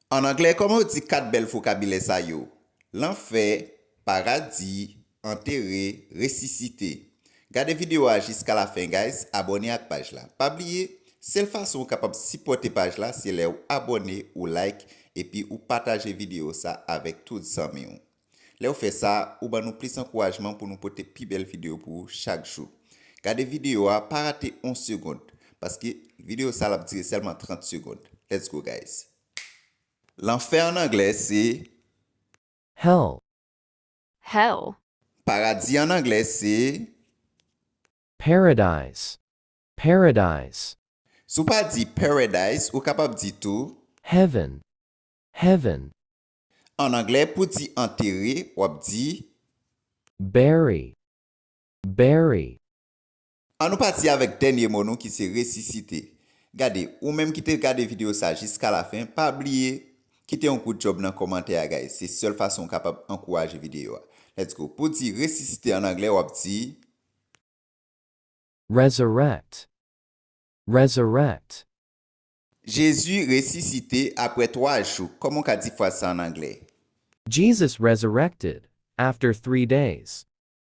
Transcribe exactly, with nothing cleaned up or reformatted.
An anglè, kòman yo di kat bèl vokabilè sa yo? Lanfè, paradi, antere, resisite. Gade videyo a jiska lafen, guys, abòne ak paj la. Pa bliye, sèl fason ou kapab sipòte paj la, se lè ou abòne, ou like, epi ou pataje videyo sa avèk tout zanmi w. Lè w fè sa, ou ban nou plis ankourajman pou nou pote pi bèl videyo pou ou chak jou. Gade videyo a, pa rate yon segonn, paske videyo sa l ap dire sèlman trant segonn. Let's go, guys! Lanfè an anglè se Hell. Hell. Paradi an anglè se Paradise. Paradise. Si w pa di paradise, ou kapab di tou Heaven. Heaven. An anglè, pou di antere, w ap di Bury. Bury. An nou pati avèk dènye mo nou ki se resisite. Gade, ou menm ki te gade videyo sa jiska lafen, pa bliye kite yon good job nan kòmantè a, guys. Se sèl fason w kapab ankouraje videyo a. Let's go. Pou di resisite an anglè, w ap di Resurrect. Resurrect. Jezi resisite apre twa jou. Kòman w ka di fraz sa an anglè? Jesus resurrected after three days.